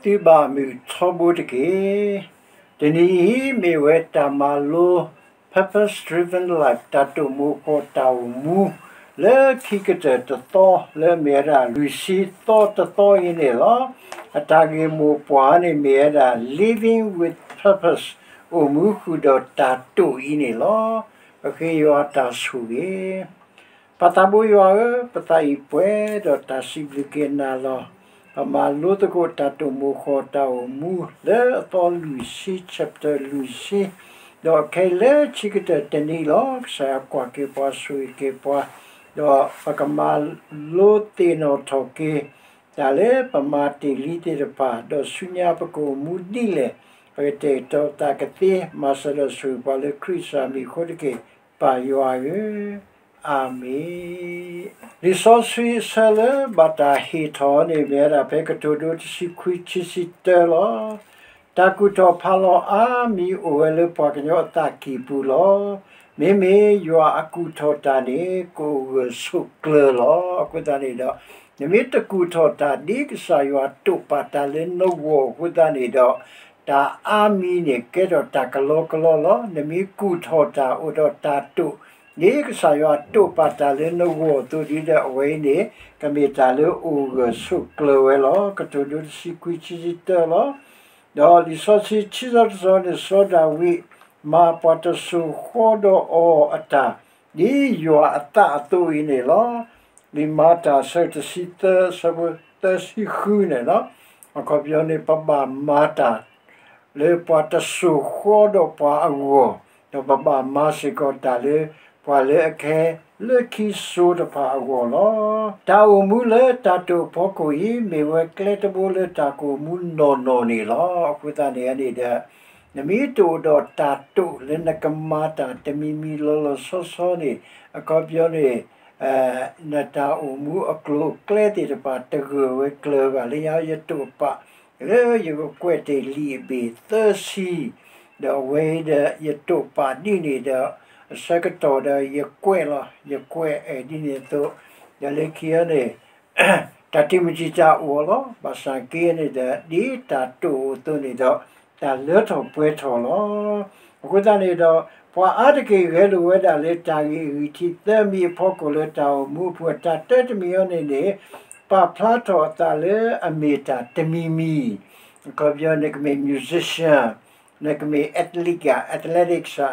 သုဘၣ်မုာ်ထီဘိတက့ၢ်. တနံၤအံၤမ့ၢ်ဝဲတၢ်မၤလိ Purpose Driven Life တၢ်တိာ်မိၣ်ဃီတၢ်အိၣ်မူ လၢခံကတၢၢ်တသီ လၢအမ့ၢ်ဝဲဒၣ်လွံၢ်ဆံသီတသီအံၤန့ၣ်လီၤ. အတၢ်ဂ့ၢ်မိၢ်ပှၢ်န့ၣ်မ့ၢ်ဝဲဒၣ် Living with Purpose အိၣ်မူဃုာ်ဒီးတၢ်တိာ်အံၤန့ၣ်လီၤ. ပဃ့ယွၤတၢ်ဆိၣ်ဂ့ၤ ပၢ်သးဘိယွၤဧၢ, ပသးအံၤပှဲၤဒီးတၢ်စံးဘျုးက့ၤနၤလီၤ. ပမၤလိသကိးတၢ်တိာ်မိၣ်ဃီတၢ်အိၣ်မူလၢအသီလွံၢ်ဆံ chapter လွံၢ်ဆံ, ဒီးခဲအံၤလၢခံကတၢၢ်တနံၤလီၤ. ကစၢ်ယွၤကွၢ်က့ၤပှၤဆိၣ်ဂ့ၤက့ၤပှၤ, ဒီးပကမၤလိသ့ၣ်နီၣ်ထီၣ်က့ၤ တၢ်လၢပမၤတ့ၢ်လံသ့ၣ်တဖၣ်, ဒီးဆူညါပကအိၣ်မူဒ်လဲၣ်, ပကတဲာ်ကတီၤပသးကသ့, မၤစၢၤဒီးဆိၣ်ဂ့ၤပှၤလၢခရံာ်ကစၢ်မံၤအဃိတက့ၢ်, ပၢ်ယွၤဧၢ, အၤမ့ၣ်. လံာ်စီဆှံအဆၢလၢဘၣ်တၢ်ဟ့ၣ်ထီၣ်န့ၣ် မ့ၢ်ဝဲဒၣ်ဖဲကတိၤဒိတဆံခွံခံဆံတၢလီၤ. တၢ်ကူၣ်ထီၣ်ဖးလီၤအါမံၤအိၣ်ဝဲလၢပှၤကညီအသးကံၢ်ပူၤလီၤ. မ့မ့ၢ်ယွၤအကူၣ်ထီၣ်တၢ်န့ၣ် ကအိၣ်ဂၢၢ်ဆိးကျၢၤလီၤ. အဃိသတးန့ၣ်ဒီး နမ့ၢ်တကူၣ်ထီၣ်တၢ်ဒ်ကစၢ်ယွၤတိာ်ပာ်တၢ်လၢနဂီၢ်အဃိသတးန့ၣ်ဒီး တၢ်အါမံၤန့ၣ်ကဲထီၣ်တၢ်ကလီကလီလီၤ. နမ့ၢ်ကူၣ်ထီၣ်တၢ်အိၣ်ဒီးတၢ်တိာ် ဒ်ကစၢ်ယွၤတိာ်ပာ်တၢ်လၢနဂီၢ်အသိးဒ်ဒီး အဝဲအံၤန့ၣ် ကမ့ၢ်တၢ်လၢအိၣ်ဂၢၢ်ဆိးကျၢၤဝဲလီၤ. ကတိၤဒိတဆံခွံခံဆံတၢလီၤ. ဒီးလံာ်စီဆှံခံဆံတၢန့ၣ် စီၤဒၤဝံးမၤပှၤတစိၤဃီဒီးအီၤအတၢ် ဒ်ယွၤအသးအသိးအံၤန့ၣ်လီၤ. လံာ်မၤတၢ်အဆၢတဆံသၢ အဆၢဖိသၢဆံဃုန့ၣ်လီၤ. အခီပညီန့ၣ် ပဘၣ်မၤတၢ် လၢပှၤတစိၤဃီဒီးပှၤအဂီၢ်, ဒီးပဘၣ်မၤစ့ၢ်ကီးတၢ်လၢ ပှၤလၢအခဲလၢာ်ခံစိၤတဖၣ်အဂီၢ်လီၤ. တၢ်အိၣ်မူလၢတၢ်တိာ်အဖီခိၣ်အံၤ မ့ၢ်ဝဲကျဲတဘိလၢတၢ်ကအိၣ်မူနီၢ်နီၢ်န့ၣ်လီၤ. အဃိသတးန့ၣ်န့ၣ်ဒီး နမ့ၢ်တအိၣ်ဒီးတၢ်တိာ်လၢနကမၤတၢ်တမံၤမံၤလီၤလီၤဆီဆီန့ၣ် အခီပညီန့ၣ် နတၢ်အိၣ်မူအကျိၤအကျဲသ့ၣ်တဖၣ် တဂၢၢ်ဝဲကျၢၤဘၣ်လၢညါ ယတိာ်ပာ်လၢယကကွဲးတ့ၢ်လံာ်အဘ့ၣ်သၢဆံ, ဒီးအဝဲအံၤဒီး ယတိာ်ပာ်ဒ်န့ၣ်ဒီး အဆၢကတီၢ်ဒီးယကွဲးလီၤ, ယကွဲးအဲၣ်ဒ်န့ၣ်အသိး, ဒီးလၢခံအံၤန့ၣ် တၢ်တံာ်မုၢ်တံာ်တာ်အိၣ်လီၤ. ဘၣ်ဆၣ်က့န့ၣ်ဒီး ဒ်တၢ်တိာ်အိၣ်အသိးန့ၣ်ဒီး တၢ်လၢထီၣ်ပှဲၤထီၣ်လီၤ. အဃိသတးန့ၣ်ဒီး ပှၤအါတက့ၢ်ဂဲၤလိာ်ဝဲဒၣ်လၢတၢ်ဂ့ၢ်အဂံၢ်ထံးသၢမံၤအဖီခိၣ်လၢတၢ်အိၣ်မူအပူၤ တၢ်တၢတမံၤအံၤန့ၣ်န့ၣ် ပာ်ဖျါထီၣ်အသးလၢအမ့ၢ်တၢ်တမံၤမံၤ, အခီပညီနကမ့ၢ် musician, နကမ့ၢ် athlete ဧါ, athletics ဧါ,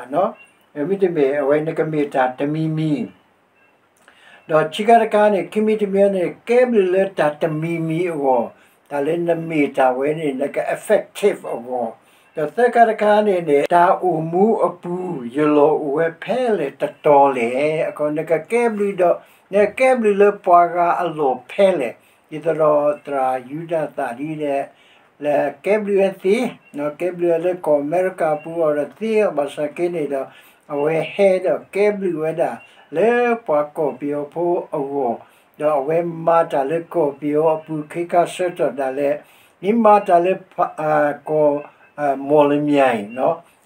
မ့တမ့ၢ်အဝဲနကမ့ၢ်တၢ်တမံၤမံၤ ဒီးခံခါတခါန့ၣ် ခံမံၤတမံၤန့ၣ် ကဲဘျုးလၢတၢ်တမံၤမံၤအဂီၢ်, တၢ်လၢနမ့ၢ်တၢ်ဝဲန့ၣ် နက effective အဂီၢ်, ဒီးသၢခါတခါန့ၣ်န့ၣ် တၢ်အိၣ်မူအပူၤ ယလီၢ်အိၣ်ဝဲဖဲလဲၣ်တတီၤလဲၣ်, အခီ နကကဲဘျုးဒီး နကဲဘျုးလၢပှၤဂၤအလီၢ်ဖဲလဲၣ်, ဒ်သိးဒီးသရၣ်ယူဒၤသၣ်ဒ်လဲၣ် လၢကဲဘျုးဝဲသ့, ကဲဘျုးဝဲလၢကီၢ်အမဲရကၤပူၤအီၤဒီးသ့အီၤ ဘၣ်ဆၣ်က့န့ၣ်ဒီး အဝဲဟဲဒီးကဲဘျုးဝဲဒၣ်လၢပှၤကီၢ်ပယီၤဖိအဂီၢ်, ဒီးအဝဲမၤတၢ်လၢကီၢ်ပယီၤအပူၤ ခ့ခါဆၢထီၣ်ဒၣ်လဲာ်, မ့ၢ်မၤတၢ်လၢ ကီၢ် မော်လမြိုင်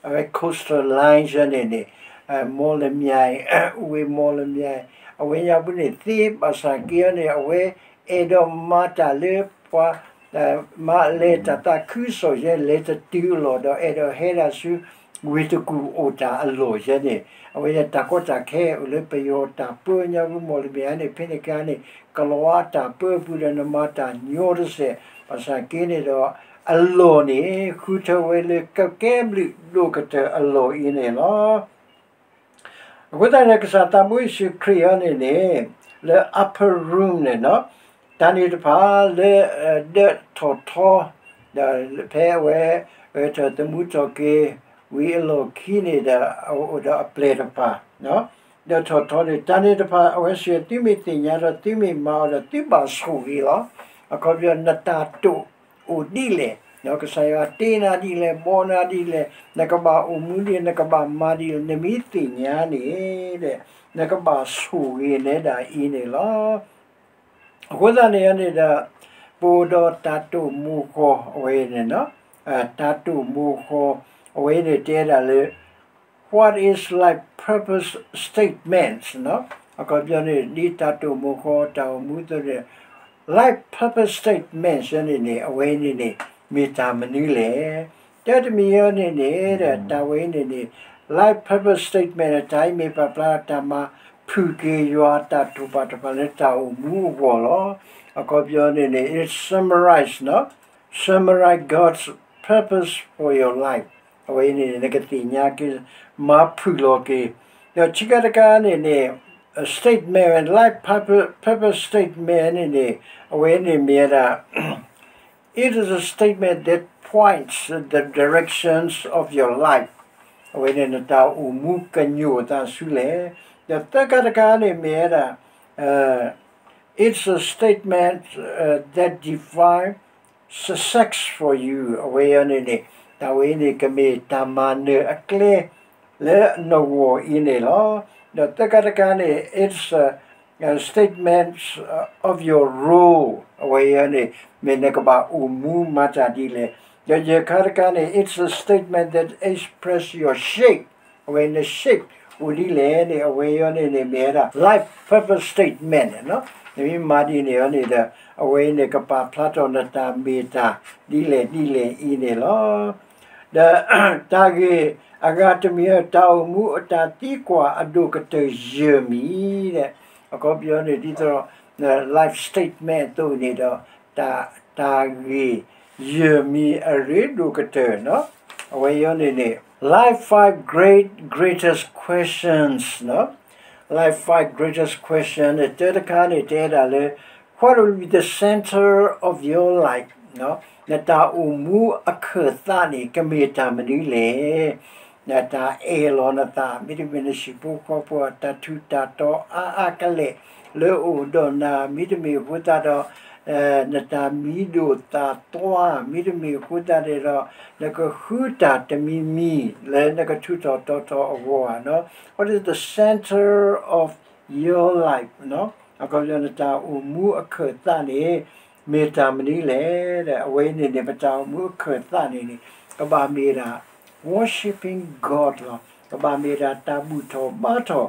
အဝဲ coastal line ယဲန့ၣ်န့ၣ် မော်လမြိုင် ဝ့ၢ်မော်လမြိုင် အဝဲညါပူၤန့ၣ်သ့, ဘၣ်ဆၣ်က့အီၤန့ၣ် အဝဲအဲၣ်ဒိးမၤတၢ်လၢပှၤ မၤလဲၤတၢ်သးခုကစီၣ်ယဲ လဲၤတတုၤအလီၢ်ဒီး အဲၣ်ဒိးဟဲဒၣ်ဆူ ဝ့ၢ်တကူၣ်အိၣ်တၢ်အလီၢ်ယဲန့ၣ်, အဝဲန့ၣ်တၢ်ကီတၢ်ခဲအိၣ်လၢပယီၤတၢ်ပၢညါပူၤ မော်လမြိုင်န့ၣ် ဖဲန့ၣ်ကါန့ၣ် ကလီၤဝါတၢ်ပၢပူၤဒီးနမၤတၢ်ညီတစဲး, ဘၣ်ဆၣ်က့န့ၣ်ဒီး အလီၢ်န့ၣ် ဃုထၢဝဲလၢကကဲဘျုးဒိၣ်ကတၢၢ်အလီၢ်အံၤန့ၣ်လီၤ. အဃိသတးန့ၣ် ကစၢ်သးဘိယ့ၣ်ၡူးခရံာ်အံၤန့ၣ်န့ၣ် လၢ upper room န့ၣ် တၢ်န့ၣ်တဖၣ်လၢ ဒၢးထီၣ်ထီ ဒီးဖဲအဝဲ ဂဲၤထီၣ်သမူထီၣ်က့ၤ ဝံၤအလီၢ်ခံန့ၣ်ဒီး အအိၣ်ဒီးအပျဲၢ်တဖၣ် ဒၢးထီၣ်ထီန့ၣ် တၢ်န့ၣ်တဖၣ် အဝဲစံး သုမ့ၢ်သ့ၣ်ညါဒီး သုမ့ၢ်မၤအီၤဒီး သုဘၣ်ဆိၣ်ဂ့ၤလီၤ. အခီပညီ နတၢ်တိာ်အိၣ်ဒ်လဲၣ်, ကစၢ်ယွၤတ့နၤဒ်လဲၣ်, ဘီနၤဒ်လဲၣ်, နကဘၣ်အိၣ်မူဒ်လဲၣ်, နကဘၣ်မၤဒ်လဲၣ်, နမ့ၢ်သ့ၣ်ညါန့ၣ် နကဘၣ်ဆိၣ်ဂ့ၤနဲဒၣ်အံၤန့ၣ်လီၤ. အဃိသတးန့ၣ်န့ၣ်ဒီး ပအိၣ်ဒီးတၢ်တိာ်မိၣ်ဃီအဝဲန့ၣ်, တၢ်တိာ်မိၣ်ဃီအဝဲန့ၣ်တဲဒၣ်လၢ What is life purpose statements? အခီပညီန့ၣ် ဒ်တၢ်တိာ်မိၣ်ဃီတၢ်အိၣ်မူအသိးန့ၣ် life purpose statements န့ၣ်န့ၣ် အဝဲန့ၣ်န့ၣ် မ့ၢ်တၢ်မနုၤလဲၣ်. တၢ်တမံၤအံၤန့ၣ်န့ၣ် တၢ်ဝဲအံၤန့ၣ်န့ၣ် life purpose statement တၢ်အံၤမ့ၢ်ပာ်ဖျါ တၢ်မၤဖုၣ်က့ၤယွၤအတၢ်တိာ်ပာ်တဖၣ်လၢတၢ်အိၣ်မူအဂီၢ်လီၤ. အခီပညီန့ၣ်န့ၣ် it summarize, နီၤ, summarize God's purpose for your life. အဝဲအံၤန့ၣ် နကသ့ၣ်ညါက့ၤ မၤဖုၣ်လီၤက့ၤ, ဒီးခံခါတခါန့ၣ်န့ၣ် statement, life purpose, purpose statement န့ၣ်န့ၣ် အဝဲန့ၣ်မ့ၢ်ဝဲဒၣ် it is a statement that points the directions of your life. အဝဲန့ၣ်နတၢ်အိၣ်မူကညိၣ်အသးဆူလဲၣ်. ဒီးသၢခါတခါန့ၣ်မ့ၢ်ဝဲဒၣ် it's a statement uh, that define success for you. အဝဲအံၤန့ၣ်န့ၣ် တၢ်ဝဲအံၤန့ၣ် ကမ့ၢ်တၢ်မၤနၢၤအကျဲ လၢနဂီၢ်အံၤန့ၣ်လီၤ. ဒီးသၢခါတခါန့ၣ် it's a, a statement of your role. အဝဲအံၤန့ၣ် မ့ၢ်နကဘၣ်အိၣ်မူမၤတၢ်ဒ်လဲၣ်. ဒီးယဲၢ်ခါတခါန့ၣ် it's a statement that express your shape. အဝဲန shape အိၣ်ဒ်လဲၣ်န့ၣ် အဝဲအံၤန့ၣ်န့ၣ် မ့ၢ်ဝဲဒၣ် life purpose statement န့ၣ်နီၤ. နမ့ၢ်မၤဒ်န့ၣ်အံၤန့ၣ်ဒီး အဝဲအံၤန့ၣ် ကပာ်ဖျါထီၣ်နတၢ်မ့ၢ်တၢ်ဒ်လဲၣ်ဒ်လဲၣ်အံၤန့ၣ်လီၤ. ဒီး တၢ်ဂ့ၢ်အဂၤတမံၤ တၢ်အိၣ်မူအတၢ်သံကွၢ်အဒိၣ်ကတၢၢ်ယဲၢ်မံၤ, အခီပညီန့ၣ် ဒ်သိး life statement အသိးန့ၣ်ဒီး တၢ်, တၢ်ဂ့ၢ်ယဲၢ်မံၤအရ့ဒိၣ်ကတၢၢ်နီၤ. အဝဲအံၤန့ၣ်န့ၣ် life five great, greatest questions နီၤ. Life five greatest question န့ၣ် တၢတခါန့ၣ် တဲဒၣ်လၢ what will be the center of your life နီၤ. နတၢ်အိၣ်မူအခၢၣ်သးန့ၣ် ကမ့ၢ်တၢ်မနုၤလဲၣ်. နတၢ်အဲၣ်လီၤနသး မ့တမ့ၢ်နဟံၣ်ဖိဃီဖိအတၢ်ထူးတၢ်တီၤအါအါကလဲာ် လၢအအိၣ်ဒီးနၤ မ့တမ့ၢ်အဃိသတးဒီး နတၢ်မံဒိၣ်သၣ်သွါ မ့တမ့ၢ်အဃိသတးဒီး နကဃုတၢ်တမံၤမံၤ လၢနကထူးထီၣ်တီၤထီၣ်အဂီၢ်ဧါနီၤ. What is the center of your life နီၤ. အခီပညီ နတၢ်အိၣ်မူအခၢၣ်သးန့ၣ် မ့ၢ်တၢ်မနုၤလဲၣ်. အဝဲအံၤန့ၣ်န့ၣ် ပတၢ်အိၣ်မူအခၢၣ်သးန့ၣ်န့ၣ် ကဘၣ်မ့ၢ်ဒၣ် worshiping God လီၤ. ကဘၣ်မ့ၢ်ဒၣ်တၢ်ဘူၣ်ထီၣ်ဘါထီၣ်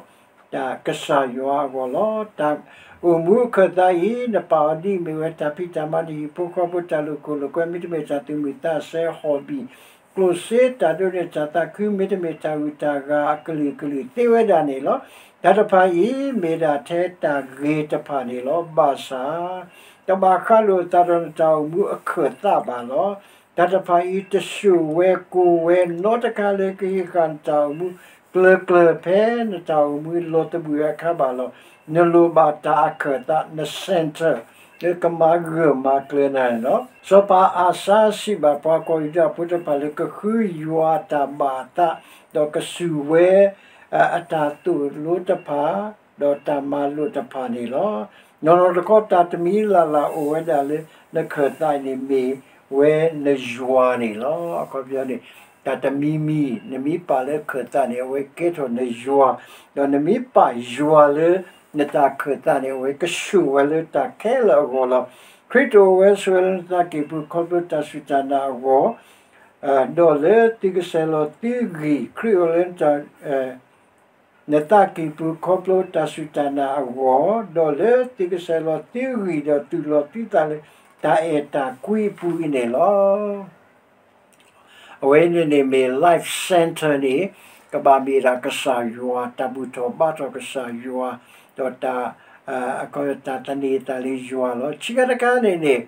တၢ်ကစၢ်ယွၤအဂီၢ်လီၤ. တၢ်အိၣ်မူအခၢၣ်သးအံၤ နပာ်အီၤဒ်အမ့ၢ်ဝဲ တၢ်ဖံးတၢ်မၤ နဟံၣ်ဖိဃီဖိ တၢ်လိာ်ခိၣ်လိာ်ကွဲ မ့တမ့ၢ်တၢ်သူၣ်မုာ်သးစဲ hobby ကျိၣ်စ့တၢ်ဒိးန့ၢ်တၢ်သးခု မ့တမ့ၢ်တၢ်ဂုၤတၢ်ဂၤအကလုာ်ကလုာ်သ့ဝဲဒၣ်န့ၣ်လီၤ. တၢ်တဖၣ်အံၤ မ့ၢ်ဒၣ်ထဲတၢ်ဂ့ၤတဖၣ်န့ၣ်လီၤ. ဘၣ်ဆၣ် တဘၣ်ဃးလိာ်အသးဒီးနတၢ်အိၣ်မူအခၢၣ်သးဘၣ်လီၤ. တၢ်တဖၣ်အံၤ တဆိၣ်ဝဲကိၢ်ဝဲနီတခါလၢကဟ့ၣ်ဃာ်နတၢ်အိၣ်မူ ကျၢၤကျၢၤဖဲနတၢ်အိၣ်မူလီၤသဘှံးအခါဘၣ်လီၤ. နလိၣ်ဘၣ်တၢ်အခၢၣ်သး န center လၢကမၤဂၢၢ်မၤကျၢၤနၤန့ၣ်လီၤ. စီၤပၤအၤစါစံးဘၣ်ပှၤကီၢ်ယူဒၤဖိတဖၣ်လၢ ကဃုယွၤအတၢ်ဘၣ်အသး ဒီးကစူၢ်ဝဲ အတၢ်သိၣ်လိတဖၣ် ဒီးတၢ်မၤလိာ်တဖၣ်န့ၣ်လီၤ. နီၢ်နီၢ်တခီ တၢ်တမံၤလၢ်လၢ်အိၣ်ဝဲဒၣ်လၢနခၢၣ်သးန့ၣ် မ့ၢ်ဝဲနယွၤန့ၣ်လီၤ. အခီပညီန့ၣ် တၢ်တမံၤမံၤ နမ့ၢ်ပာ်လၢခၢၣ်သးန့ၣ် အဝဲကဲထီၣ်နယွၤ, ဒီးနမ့ၢ်ပာ်ယွၤလၢနတၢ်ခၢၣ်သးန့ၣ် အဝဲကဆိၣ်ဝဲလၢတၢ်ခဲလၢာ်အဂီၢ်လီၤ. ခရံာ်တအိၣ်ဝဲဆိးဝဲလၢနသးကံၢ်ပူၤ ခီဖျိတၢ်စူၢ်တၢ်နာ်အဂီၢ်, ဒီးလၢသုကဆဲးလီၤသုဂံၢ်, ခရံာ်အိၣ်လၢ နသးကံၢ်ပူၤခီဖျိတၢ်စူၢ်တၢ်နာ်အဂီၢ်, ဒီးလၢသုကဆဲးလီၤသုဂံၢ်ဒီးသူၣ်လီၤသုသးလၢတၢ်အဲၣ်တၢ်ကွံအပူၤအံၤန့ၣ်လီၤ. အဝဲန့ၣ်န့ၣ်မ့ၢ် life center န့ၣ် ကဘၣ်မ့ၢ်ဒၣ်ကစၢ်ယွၤ, တၢ်ဘူၣ်ထီၣ်ဘါထီၣ်ကစၢ်ယွၤ, ဒီးတၢ်, အခီ တၢ်သန့ၤသးလၢယွၤလီၤ. ခံခါတခါန့ၣ်န့ၣ်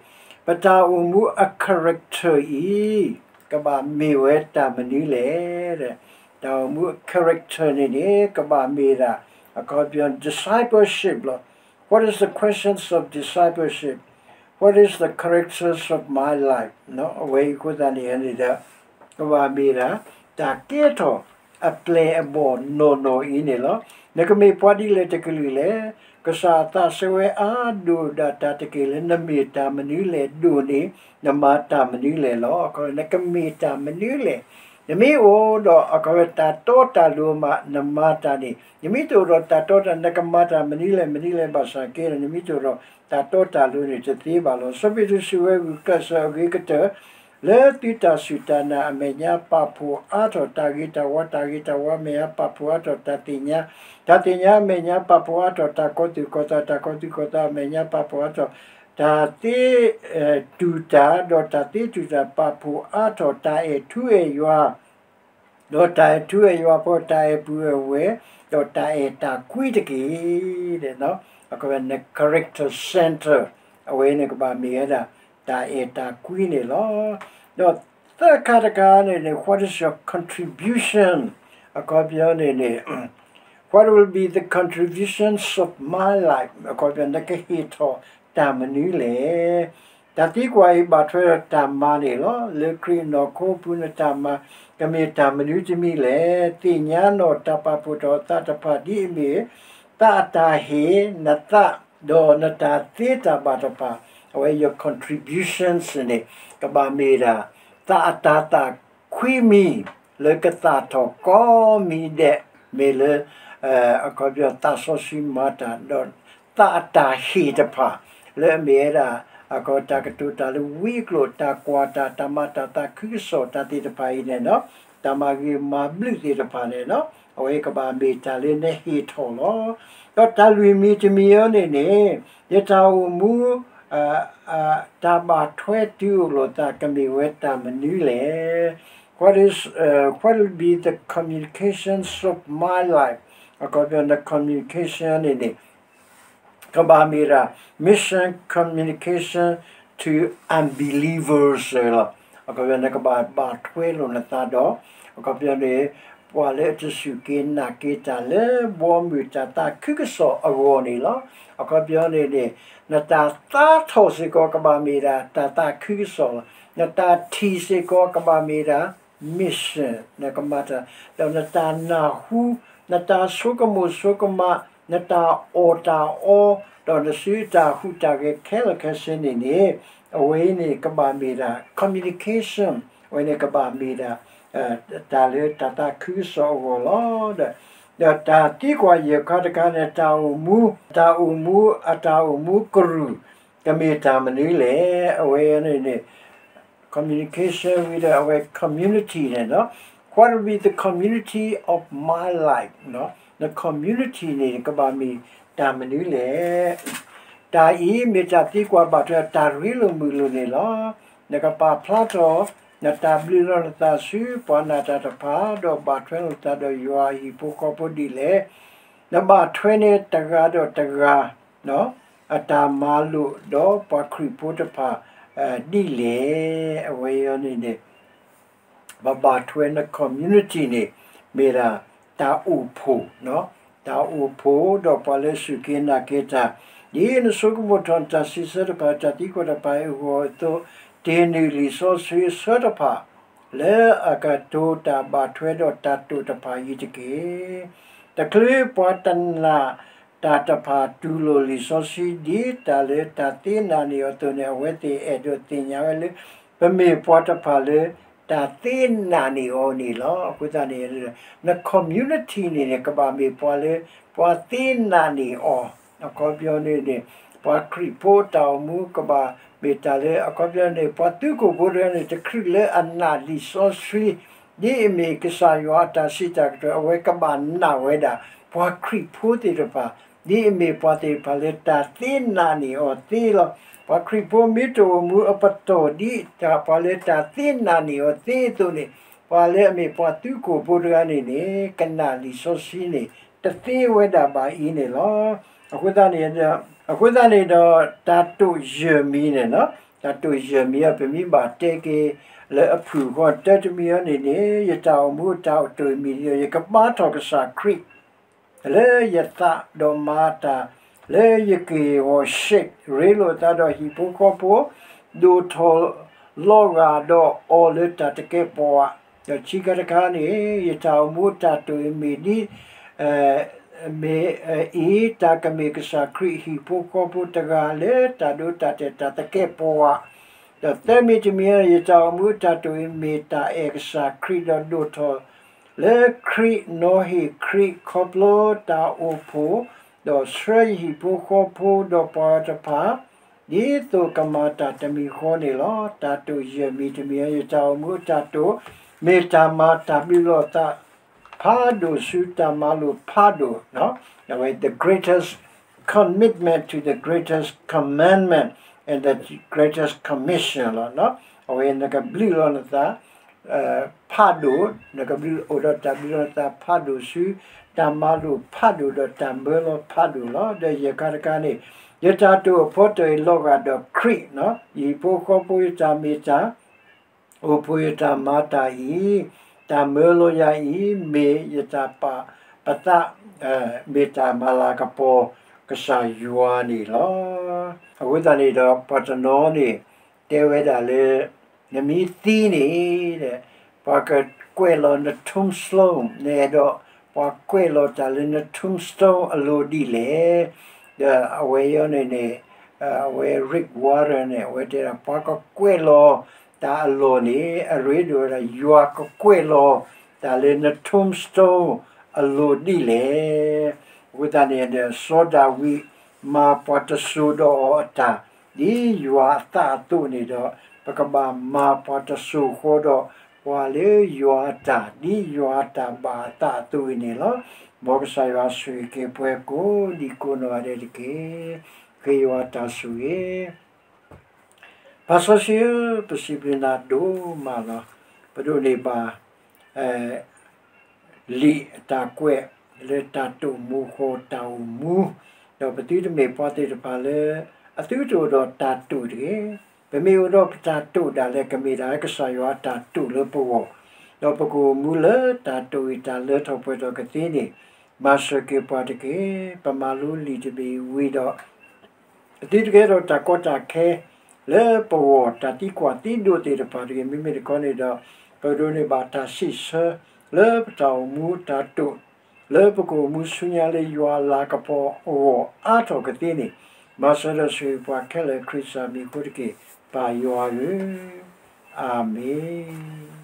ပတၢ်အိၣ်မူအ character အံၤ ကဘၣ်မ့ၢ်ဝဲတၢ်မနုၤလဲၣ်. တၢ်အိၣ်မူအ character န့ၣ်န့ၣ် ကဘၣ်မ့ၢ်ဒၣ် အခီပညီ discipleship လီၤ. What is the questions of discipleship? What is the characters of my life? အဝဲအံၤအဃိသတးန့ၣ်န့ၣ်ဒီး ကဘၣ်မ့ၢ်ဒၣ် တၢ်ကဲထီၣ်အပျဲၢ်အဘီၣ်နီၢ်နီၢ်အံၤန့ၣ်လီၤ. နကမ့ၢ်ပှၤဒ်လဲၣ်တကလုာ်လဲၣ်. ကစၢ်အသးဆၢဝဲအါဒိၣ်ဒၣ်တၢ်တက့ၢ်လၢ နမ့ၢ်တၢ်မနုၤလဲၣ်ဒိၣ်န့ၣ် နမၤတၢ်မနုၤလဲၣ်လီၤ. အခီ နကမ့ၢ်တၢ်မနုၤလဲၣ်. နမ့ၢ်အိၣ်ဒီး အခီ တၢ်တီတၢ်လိၤမး နမၤတၢ်န့ၣ်, နမ့ၢ်တအိၣ်ဒီးတၢ်တီတၢ် နကမၤတၢ်မနုၤလဲၣ် မနုၤလဲၣ်ဘၣ်ဆၣ်က့ဒီး နမ့ၢ်တအိၣ်ဒီးတၢ်တီတၢ်လိၤန့ၣ် တသ့ဘၣ်လီၤ. စီၤပ့းတရူးစံးဝဲ ဂုာ်ကျဲးစၢးအဂ့ၤကတၢၢ် လၢသုတၢ်စူၢ်တၢ်နာ်အမဲာ်ညါ ပာ်ဖှိၣ်အါထီၣ်တၢ်ဂ့ၤတၢ်ဝါ, တၢ်ဂ့ၤတၢ်ဝါအမဲာ်ညါ ပာ်ဖှိၣ်အါထီၣ်တၢ်သ့ၣ်ညါ, တၢ်သ့ၣ်ညါအမဲာ်ညါ ပာ်ဖှိၣ်အါထီၣ်တၢ်ကီၤသူၣ်ကီၤသး, တၢ်ကီၤသူၣ်ကီၤသးအမဲာ်ညါ ပာ်ဖှိၣ်အါထီၣ် တၢ်သ့တူၢ်တၢ်, ဒီးတၢ်သ့တူၢ်တၢ်ပာ်ဖှိၣ်အါထီၣ်တၢ်အဲၣ်ထူအဲၣ်ယွၤ, ဒီးတၢ်အဲၣ်ထူအဲၣ်ယွၤအဖီခိၣ် တၢ်အဲၣ်ပုၢ်အဲၣ်ဝဲၢ်, ဒီးတၢ်အဲၣ်တၢ်ကွံတက့ၢ်. ဒီး character center အဝဲန့ၣ်ကဘၣ်မ့ၢ်ဝဲဒၣ် တၢ်အဲၣ်တၢ်ကွံန့ၣ်လီၤ. ဒီးသၢခါတခါန့ၣ်န့ၣ် what is your contribution အခီပညီန့ၣ်န့ၣ် what will be the contributions of my life အခီပညီ နကဟ့ၣ်ထီၣ်တၢ်မနုၤလဲၣ်. တၢ်သံကွၢ်အံၤဘၣ်ထွဲဒီးတၢ်မၤန့ၣ်လီၤ. လၢခရံာ်နီၢ်ခိပူၤ နတၢ်မၤ ကမ့ၢ်တၢ်မနုၤတမံၤလဲၣ်. သ့ၣ်ညါနီၢ်တၢ်ပာ်ဖှိၣ်ထီၣ်သးတဖၣ် ဒ်အမ့ၢ် သးအတၢ်ဟ့ၣ်နသး ဒီးနတၢ်သ့တၢ်ဘၣ်တဖၣ်, အဝဲ your contributions န့ၣ် ကဘၣ်မ့ၢ်ဒၣ် သးအတၤသၣ်ခွံမံၤ လၢကသၣ်ထီၣ်ကိးမံၤဒဲး, မ့ၢ်လၢ အခီပညီသးစီဆှံမၤတၢ်, ဒီးသးအတၢ်ဟ့ၣ်တဖၣ် လၢအမ့ၢ်ဝဲဒၣ် အခီ တၢ်ကတိၤတၢ်လၢဝံအကျိာ်, တၢ်ကွၢ်တၢ်, တၢ်မၤတၢ်သးခုကစီၣ်တၢ်သ့ၣ်တဖၣ်အံၤန့ၣ်လီၤ. တၢ်မၤဂ့ၤမၤဘျုးသ့ၣ်တဖၣ်န့ၣ်လီၤ. အဝဲကဘၣ်မ့ၢ်တၢ်လၢနဟ့ၣ်ထီၣ်လီၤ. ဒီးတၢ်လွံၢ်မံၤတမံၤအံၤန့ၣ်န့ၣ် ယတၢ်အိၣ်မူ တၢ်ဘၣ်ထွဲတုၤအိၣ်လိာ်သး ကမ့ၢ်ဝဲတၢ်မနုၤလဲၣ်. What is, what will be the communications of my life? အခီပညီ communication န့ၣ်န့ၣ် ကဘၣ်မ့ၢ်ဒၣ် mission communication to unbelievers လီၤ. အခီပညီ နကဘၣ်ဘၣ်ထွဲလိာ်နသးဒီး အခီပညီန့ၣ် ပှၤလၢအတစူၢ်က့ၤနာ်က့ၤတၢ်လၢဘီမုၢ်တၢ်သးခုကစီၣ်အဂီၢ်န့ၣ်လီၤ. အခီပညီန့ၣ်န့ၣ် နတၢ်သးထီၣ်စ့ၢ်ကီးကဘၣ်မ့ၢ်ဒၣ်တၢ်သးခုကစီၣ်လီၤ. နတၢ်ထံၣ်စ့ၢ်ကီးကဘၣ်မ့ၢ်ဒၣ် mission နကမၤတၢ်, ဒီးနတၢ်နၢ်ဟူ, နတၢ်ဆိကမိၣ်ဆိကမး, နတၢ်အီၣ်တၢ်အီ, ဒီးနစုတၢ်ဟူးတၢ်ဂဲၤခဲလၢာ်ခဲဆ့န့ၣ်န့ၣ် အဝဲအံၤန့ၣ်ကဘၣ်မ့ၢ်ဒၣ် communication, အဝဲန့ၣ်ကဘၣ်မ့ၢ်ဒၣ် တၢ်လၢတၢ်သးခုကစီၣ်အဂီၢ်လီၤ. ဒီးတၢ်သံကွၢ်ယဲၢ်ခါတခါန့ၣ် တၢ်အိၣ်မူ, တၢ်အိၣ်မူ, အတၢ်အိၣ်မူကရူၢ် ကမ့ၢ်တၢ်မနုၤလဲၣ်. အဝဲန့ၣ်န့ၣ် communication ဝံၤဒီးအဝဲ community န့ၣ်လီၤ. What will be the community of my life? န community န့ၣ် ကဘၣ်မ့ၢ်တၢ်မနုၤလဲၣ်. တၢ်အံၤမ့ၢ်တၢ်သံကွၢ်ဘၣ်ထွဲတၢ်ရ့လိာ်မုာ်လိာ်န့ၣ်လီၤ. နကပာ်ဖျါထီၣ် နတၢ်ဘျုးလီၤနသးဆူပှၤနာ်တၢ်တဖၣ် ဒီးဘၣ်ထွဲလိာ်သးဒီးယွၤအဟံၣ်ဖိဃီဖိဒ်လဲၣ်. နဘၣ်ထွဲန့ၢ်တဂၤဒီးတဂၤ အတၢ်မၤလိာ်ဒီးပှၤခရံာ်ဖိတဖၣ်ဒ်လဲၣ်. အဝဲအံၤန့ၣ်န့ၣ် ပဘၣ်ထွဲန community န့ၣ် မ့ၢ်ဒၣ်တၢ်အိၣ်ဖှိၣ်, တၢ်အိၣ်ဖှိၣ်ဒီးပှၤလၢအစူၢ်က့ၤနာ်က့ၤတၢ်, ဒ်နဆိကမိၣ်ထီၣ်နတၢ်စံးဆၢတဖၣ် တၢ်သံကွၢ်တဖၣ်အံၤအဂီၢ်အသိး, တ့ၢ်နုာ်လံာ်စီဆှံအဆၢတဖၣ် လၢအကတိၤတၢ်ဘၣ်ထွဲဒီးတၢ်တိာ်တဖၣ်အံၤတက့ၢ်. တချုးပှၤတနာ်တၢ်တဖၣ်တူၢ်လိာ်လံာ်စီဆှံ ဒ်တၢ်လၢတၢ်သ့နာ်န့ၢ်အီၤအသိးန့ၣ် အဝဲသ့ၣ်အဲၣ်ဒိးသ့ၣ်ညါဝဲလၢ ပမ့ၢ်ပှၤတဖၣ်လၢတၢ်သ့နာ်န့ၢ်အီၤန့ၣ်လီၤ. အဃိသတးန့ၣ် န community န့ၣ်န့ၣ် ကဘၣ်မ့ၢ်ပှၤလၢ ပှၤသ့နာ်န့ၢ်အီၤ, အခီပညီန့ၣ်န့ၣ် ပှၤခရံာ်ဖိတၢ်အိၣ်မူကဘၣ်မ့ၢ်တၢ်လၢ အခီပညီန့ၣ် ပှၤသုးခိၣ်ဖိတဂၤန့ၣ် တချုးလၢအနာ်လံာ်စီဆှံ ဒ်အမ့ၢ်ကစၢ်ယွၤအတၢ်စံးတၢ်ကတိၤ အဝဲကဘၣ်နာ်ဝဲဒၣ် ပှၤခရံာ်ဖိသ့ၣ်တဖၣ် ဒ်အမ့ၢ်ပှၤသ့ၣ်တဖၣ်လၢတၢ်သ့နာ်န့ၢ်အီၤသ့လီၤ. ပှၤခရံာ်ဖိမ့ၢ်တအိၣ်မူအပတီၢ်ဒ်တၢ်ပှၤလၢတၢ်သ့နာ်န့ၢ်အီၤသ့အသိးန့ၣ် ပှၤလၢအမ့ၢ်ပှၤသုးခိၣ်ဖိတဂၤန့ၣ်န့ၣ် ကနာ်လံာ်စီဆှံန့ၣ် တသ့ဝဲဒၣ်ဘၣ်အံၤန့ၣ်လီၤ. အဃိသတးန့ၣ် အဃိသတးန့ၣ်ဒီး တၢ်တိာ်ယဲၢ်မံၤန့ၣ်လီၤ. တၢ်တိာ်ယဲၢ်မံၤအံၤ ပမ့ၢ်ဘၣ်တဲက့ၤလၢအဖုၣ်အဂီၢ် တၢတမံၤအံၤန့ၣ်န့ၣ် ယတၢ်အိၣ်မူတၢ်တိာ်အံၤမ့ၢ် ယကဘါထီၣ်ကစၢ်ခရံာ် လၢယသးဒီးမၤတၢ်လၢယက့ၢ်ဂီၤ shape ရ့လိာ်သးဒီးဟံၣ်ဖိဃီဖိ ဒိၣ်ထီၣ်လီၤဂာ်ဒီးအီၤလၢတၢ်တကဲပဝး, ဒီးခံခါတခါန့ၣ် ယတၢ်အိၣ်မူတၢ်တိာ်အံၤမ့ၢ်ဒ် မ့ၢ်အံၤ တၢ်ကမ့ၢ်ကစၢ်ခရံာ်ဟံၣ်ဖိဃီဖိတဂၤလၢတၢ်ဒိတၢ်တဲာ်တၢ်တကဲပဝး, ဒီးသၢမံၤတမံၤ ယတၢ်အိၣ်မူတၢ်တိာ်အံၤမ့ၢ်တၢ်အဲၣ်ကစၢ်ခရံာ်ဒီးဒိၣ်ထီၣ် လၢခရံာ်နီၤဟ့ၣ်ခရံာ်ခီဖျိတၢ်အိၣ်ဖှိၣ်, ဒီးဆှၢယဟံၣ်ဖိဃီဖိဒီးပှၤတဖၣ် ဒ်သိးကမၤတၢ်တမံၤဃီန့ၣ်လီၤ. တၢ်တိာ်ယဲၢ်မံၤတမံၤ ယတၢ်အိၣ်မူတၢ်တိာ် မ့ၢ်တၢ်မၤတၢ်ဘျုးလီၤသး ဖးဒိၣ်ဆူတၢ်မၤလိာ်ဖးဒိၣ်, အဝဲ the greatest commitment to the greatest commandment and the Greatest Commission လီၤ. အဝဲနကဘျုးလီၤနသး ဖးဒိၣ်, နကဘျုးအိၣ်ဒီးတၢ်ဘျုးလီၤနသးဖးဒိၣ်ဆူ တၢ်မၤလိာ်ဖးဒိၣ်ဒီးတၢ်မၢလီၤဖးဒိၣ်လီၤ. ဒီးယဲၢ်ခါတခါန့ၣ်, ယတၢ်တိာ်အဖီတၢၢ်အံၤလီၤဂာ်ဒီးခရံာ်, ယဟံၣ်ဖိဃီဖိယတၢ်မ့ၢ်တၢ် အိၣ်ဖှိၣ်ယတၢ်မၤတၢ်အံၤ, တၢ်မၢလီၤယၤအံၤ မ့ၢ်ယတၢ်ပာ်ပသး, မ့ၢ်တၢ်မၤလၤကပီၤကစၢ်ယွၤန့ၣ်လီၤ. အဃိသတးန့ၣ်ဒီး ပှၤတနီၤန့ၣ် တဲဝဲဒၣ်လၢ နမ့ၢ်သံန့ၣ် ပှၤကကွဲးလီၤန tombstone, နအဲၣ်ဒိးပှၤကွဲးလီၤတၢ်လၢန tombstone အလိၤဒ်လဲၣ်. ဒီးအဝဲအံၤန့ၣ်န့ၣ် အဝဲ Rick Warren န့ၣ် အဝဲတဲဒၣ် ပှၤကကွဲးလီၤတၢ်အလီၢ်န့ၣ် အရ့ဒိၣ်ဝဲဒၣ် ယွၤကကွဲးလီၤတၢ်လၢန tombstone အလိၤဒ်လဲၣ်. အဃိသတးန့ၣ်ဒီး စီၤဒၤဝံးမၤပှၤတစိၤဒီးအီၤအတၢ် ဒ်ယွၤအသးအသိးန့ၣ်ဒီး ပကဘၣ်မၤပှၤတစိၤဃီဒီးပှၤလၢယွၤအတၢ် ဒ်ယွၤအတၢ်ဘၣ်အသးအသိးအံၤန့ၣ်လီၤ. မ်ကစၢ်ယွၤဆိၣ်ဂ့ၤက့ၤပှၤကိးဒံးကိးနီၢ်ဂၤဒဲးတက့ၢ်. ဃ့ယွၤတၢ်ဆိၣ်ဂ့ၤ ပၢ်စီဆှံဧၢ, ပစံးဘျုးနၤဒိၣ်မးလီၤ. ပဒိးန့ၢ်ဘၣ် လံာ်အတၢ်ကွဲးလၢတၢ်တိာ်မူဃီတၢ်အိၣ်မူ, ဒီးပသုတမ့ၢ်ပှၤသ့ၣ်တဖၣ်လၢ အသုတအိၣ်ဒီးတၢ်တိာ်တဂ့ၤ. ပမ့ၢ်အိၣ်ဒီးပတၢ်တိာ်ဒၣ်လဲာ် ကမ့ၢ်ဒၣ်ကစၢ်ယွၤအတၢ်တိာ်လၢပဂီၢ်, ဒီးပကအိၣ်မူလၢတၢ်တိာ်အံၤတၢ်လၢထီၣ်ပှဲၤထီၣ်ကသ့န့ၣ် မၤစၢၤက့ၤပှၤတက့ၢ်. ပမၤလိလံာ်တဘ့ၣ်ဝံၤဒီး အသုတကဲထီၣ်တၢ်ကီတၢ်ခဲ လၢပဂီၢ်တၢ်သံကွၢ်သံဒိးသ့ၣ်တဖၣ်တဂ့ၤ. မ့မ့ၢ်တခီန့ၣ်ဒီး ပကဒိးန့ၢ်ဘၣ်တၢ်စံးဆၢ လၢပတၢ်အိၣ်မူတၢ်တိာ် လၢပကအိၣ်မူဆူညါလၢယွၤအလၤကပီၤအဂီၢ်အါထီၣ်ကသ့န့ၣ် မၤစၢၤဒီးဆိၣ်ဂ့ၤပှၤခဲလၢာ်ခရံာ်စၢ်မံၤအဃိတက့ၢ်. ပၢ်ယွၤဧၢ, အၤမ့ၣ်.